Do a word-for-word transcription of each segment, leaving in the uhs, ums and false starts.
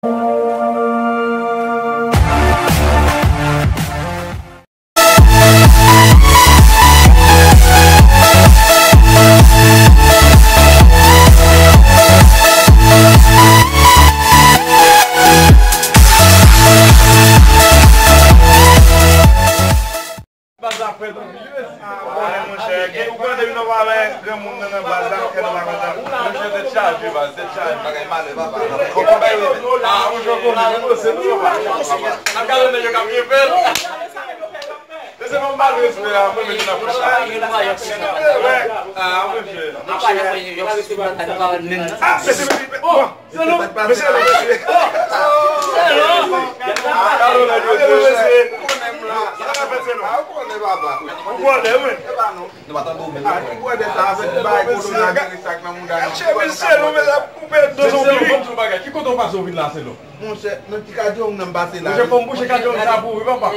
Baz la fèt anpil, wi. Ah, ou konnen, monchè. Gen, ou konnen depi nou pa wè granmoun nan, nan baz la, kè nou pa kontan. Monchè, tèt chaje, baz, tèt chaje. Bagay malè, papa. Konprann bagay, wi. Ah, monchè, ou konnen, wi, se nou, papa. N ap gade nèg yo k ap gen fèt. Se, se pa mal respè a, mwen menm nan fè sa. Wè. Ah, monchè. Ah, se, se, bon. Selon, mesye, selon. Selon, mesye. Sa ka fèt, selon. Ou vòlè, wi. Ah, ki vòlè sa, avèk bay kote la, vire sa k nan mouda nou. Mesye, selon, mesye, ap koupe do zon. Selon, ban m di w bagay. Ki kote w pase w vin la, selon? Monchè, nan ti kadyo m nan m pase la. Monchè, fò m bouche kadyo m sa pou ou, wi, papa.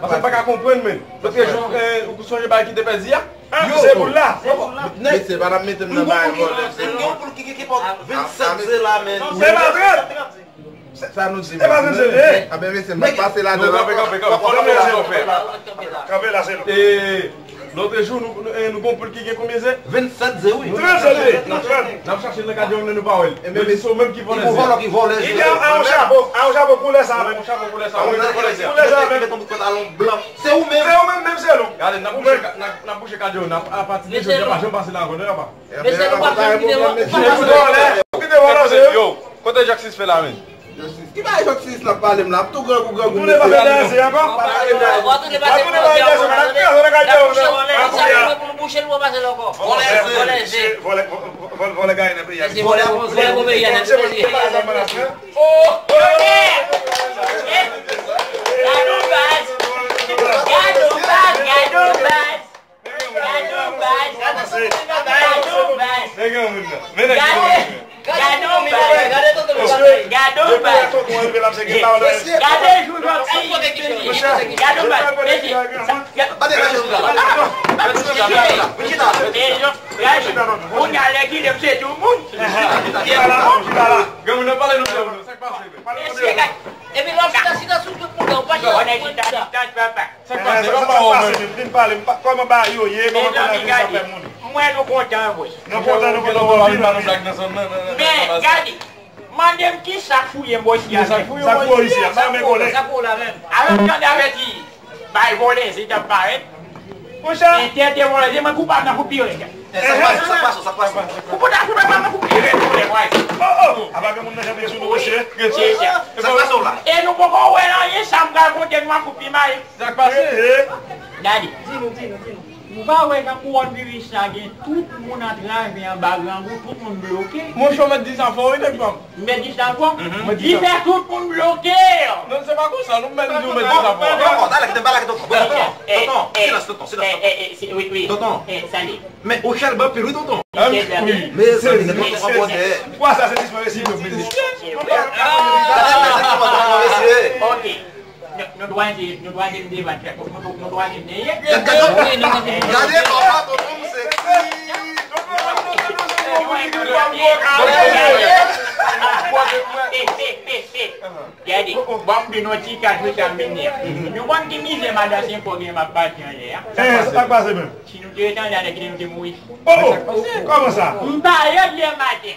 Paske m pa ka konprann, men. Lòt jou, eh, ou sonje bagay ki te pèdi a? Ah, se boul la. Mesye, pa t ap mete m nan bagay vòlè. M gen yon poul ki, ki, ki pòt vennsèt ze la, men. Se pa trant. Sa nou di, e pa menm se vre. A ben, mesye, m pa pase ladan. Non, kanpe, kanpe, kanpe. Fò nou fè sa w fè. Kanpe la, se nou. E, lòt jou, nou, nou, e, nou gon poul ki gen konbyen ze? Vennsèt ze, wi. Trant ze, trant. N ap chache l nan kadyo, men nou pa wè l. Yo di se ou menm ki vòlè ze. Ki vòlè, ki vòlè ze. Li di a yon chapo, a yon chapo koulè sa avè. Yon chapo koulè sa, wi, nou vòlè ze. Koulè sa avè. Mete yon bout pantalon blan. Se ou menm. Se ou menm, menm se nou. Gade, n ap bouche ka-, n ap, n ap bouche kadyo, n ap, apati de jodi a, pa janm pase la ankò, non, papa. Mesye, nou p ap janm kite vòlè. Yo, kote Jaksis fè la, men? Ki bagay Jaksis l ap pale m la? Ap tou grangou, grangou, mesye. Tounen pase dèyè se ankò? Tounen pase dèyè se, n ap kraze nan kadyo, non. Pou nou bouche l, pou pase l ankò. Vòlè ze. Vòlè, vòlè, vòlè gaye nan peyi a. Vòlè pou peyi a, nan peyi a. Oh! Gade yon baz! Gade yon baz! Gade yon baz! Gade yon baz! Gade yon baz! Gade yon baz! Gade yon baz! Gade yon baz! Gade jou Jòksisi. Gade yon baz! Mesye, sa, gade. Kounye a lè ki lè m se tout moun. Granmoun nan pale nou, sa k pase, men? Mesye, gade. Epi lè w chita, chita sou tout moun, ou pa chita sou mwen, chita. Sa k pase, papa, ou menm? Vin pale, kòman bagay yo ye, kòman bagay yo fè moun? Mwen, nou kontan, wi. Nou kontan, nou kontan, nou kontan. Men, gade, mande m kisa k fouye m bò isi a. Sa k fouye w isi a, sa men konnen. Sa pou w la menm. Alò, m tande avèti, bay vòlè, se t ap parèt. Monchè. Entèl te vòlè, se mwen koupab nan kout pi rèd. Sa k pase, sa k pase, sa k pase? Ou konn ap fè mwen kout pi rèd, vòlè, mwen. Oh, oh. Apa gen moun nan janbe sou nou, mesye? Sa k pase w la? E nou poko wè anyen, sa m pral konte nou a kout pi may. Sa k pase? Gade. Di nou, di nou, di nou. Ou pa wè jan kowònaviris la gen tout moun antrave anba grangou, tout moun bloke? Monchè, w mèt di sa fò, wi, nèg pa m. M mèt di sa fò? Li fè tout moun bloke. Non, se pa konsa, non, m mèt di w mèt di sa fò. Bon, bon, talè, kite m pale ak tonton. Bon, tonton, silans, tonton, silans, tonton. Tonton. Men ou chèlbè anpil, wi, tonton. Mezanmi, tonton pran bòdè. Pwa sa se disparesi yo, mesye. Gade, mesye, tonton pran bòdè, mesye. Ok. Nou, nou dwe di, nou dwe di m devan tèt, nou, nou, nou dwe di m dèyè. Gade, gade, papa, tonton m seksi. Gade, ban m di nou ti kat wi sa m vin di a. Nou konn ki mizè madan Senpò gen m ap pati anlè a. Eh, sa k pase menm? Si nou te ret anlè a, nèg ki nou te mouri. Oh, oh, kòman sa? M parèt lè maten.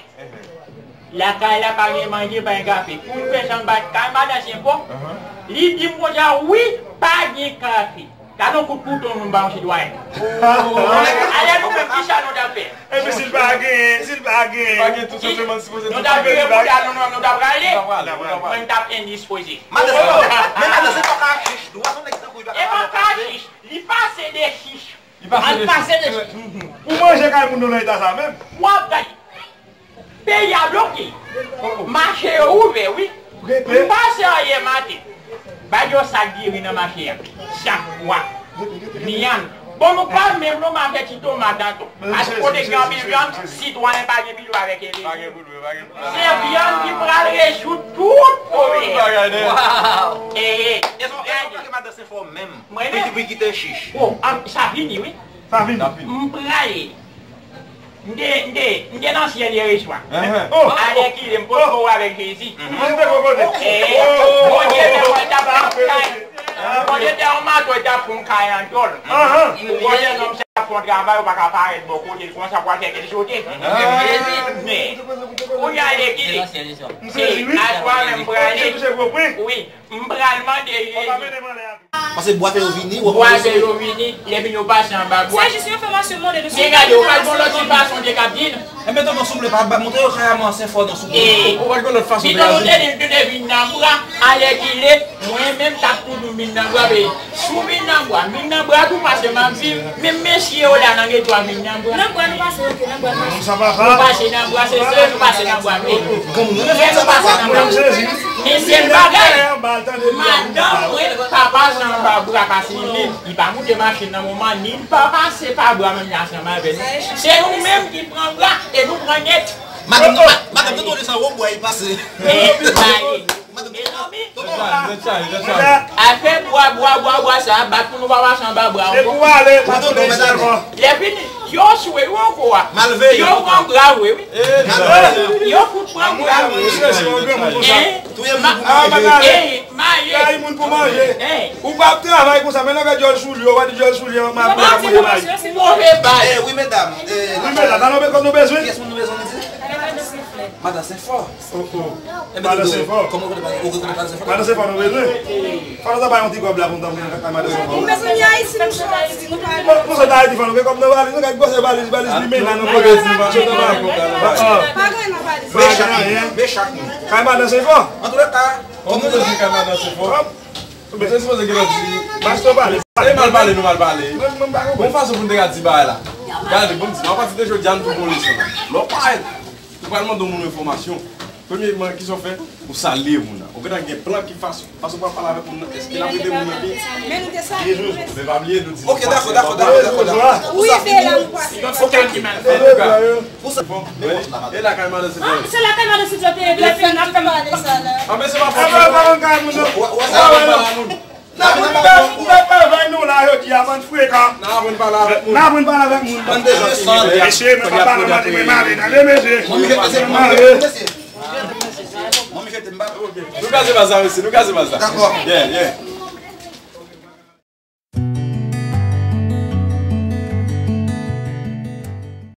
Lakay la pa gen manje, pa gen kafe. Pou m fè sa m bat kay madan Senpò, li di m konsa, wi, pa gen kafe. Gade yon kout kouto nou ba yon sitwayen. Alè nou menm, kisa nou t ap fè? Epi si l pa gen, si l pa gen. Pa gen tout senpleman, sipoze nou t ap vire bouda nou, nou, nou t ap rale. Mwen m t ap endispoze. Madan Senpò, men madan Senpò ka chich. Dwa son nèg tankou li pa ka ba nou kafe. Li pase de chich. Li pase de chich. Pou manje kay moun nou nan eta sa menm. W ap gade. Peyi a bloke. Mache yo ouvè, wi. M pase a yè maten. Bay yo sak diri nan mache a. Sak pwa. Vyann. Bon, nou pa menm non, m avèti tomat ankò. Paske kote gen anpil vyann, sitwayen pa gen pito avèk elèv. Se vyann ki pral rezoud tout pwoblèm. Waw. E, e, e sa w, e sa w pale madan Senpò menm? Mwen menm? Pou ki kite chich. O, sa fini, wi. Sa fini. M prale. M te, m te, m te nan syèl yè swa. Alèkile, m pote w avèk Jezi. Bondye te wè l t ap pran kay. Bondye te yon mato, l t ap pran kay an djòl. Ou konnen nonm sa ap fè yon travay, ou pa ka parèt bò kote l konsa pou al fè kèk sote. Men, kounye a alèkile. Se aswa menm m prale. Wi, m pral mande Jezi. Paske bwa fè yo vini, w ap Bwa fè yo vini, lè vini yo pase anba bwa. Sa jis yon enfòmasyon mande nou. Men gade, ou pral gon lòt ti fason de ka vin. Enben tonton souple pa ba montre yo kay a mwen an Senfò non souple. Ou pral gon lòt fason de ka vin. Piton nou te di nou te vin nan bwa, alèkile, mwen menm t ap toujou vin nan bwa, men si w vin nan bwa, m vin nan bwa tou paske m ap viv, menm mesye yo la nan geto a vin nan bwa. Nan bwa nou pase, ok, nan bwa nou pase. Nou pase nan bwa, se sè nou pase nan bwa, men. Lè nou pase nan bwa. Men sèl bagay, madanm mwen pa pase anba bwa paske li menm, li pa moute machin nan moman, ni li pa pase pa bwa menm jan ansanm avè nou. Se nou menm ki pran bwa e nou pran nèt. Madanm nou, madanm nou tonton sa wou bwa li pase. Men, mezanmi, afè bwa, bwa, bwa, bwa sa, bat pou nou pa pase anba bwa ankò. Lè fini, yo swe wi ankò a. Yo pran bwa vre wi. Yo fout pran bwa vre. Touye moun pou manje. Mayi moun pou manje. Ou pa ap travay konsa, men nan fè djòl sou li, ou pa di djòl sou li, an ma pou la manje mayi. Move baz. Wi medam. Wi medam, sa nou bezwen. Kiyès moun nou bezwen, nou di? Madan Senfò. Madan Senfò. Kòman ou konnen Madan Senfò? Madan Senfò nou bezwen. Fò nou ta bay yon ti kòb la pou nou ta mwen kay Madan Senfò. Mezanmi, Ayiti nou chwazi, nou pa Bon, pou sot Ayiti fò nou gen kòb nan valiz, nou gen gwosè valiz, valiz li men la nan kote. Pa gen nan valiz. Mechak, mechak. Kay Madan Senfò. Antouka, kòm nou bezwen kay Madan Senfò, nou te sipoze gen lòt di. Pastè pale. E mal pale, nou mal pale. Bon fason pou n te ka di bagay la. Gade, bon, di, apati de jodi a, nou tou gon leson la. Lè w parèt, ou pral mande yon moun enfòmasyon. Premyèman, kisa w fè? Ou salye moun nan. Ou gentan gen plan ki fason, fason w pral pale avèk moun nan. Èske l ap rete moun nan byen? Men nou te salye nou. Men pa bliye, nou di nou pase. Ok, dakò, dakò, dakò, dakò. Wi, se la nou pase. Antouka, e lakay madan Senfò. Se lakay madan Senfò te ye. Lè fin n ap fè pale sa la. Anben se pa fòt mwen. N ap aprann pale avèk moun. N ap aprann pale avèk moun. N ap aprann pale avèk moun. Bann de jan simen. Mesye, mwen pa pale, mwen male. Tande, mesye. Mwen male. Nou kraze baz la, mesye. Nou kraze baz la. Dakò. Yeah, yeah.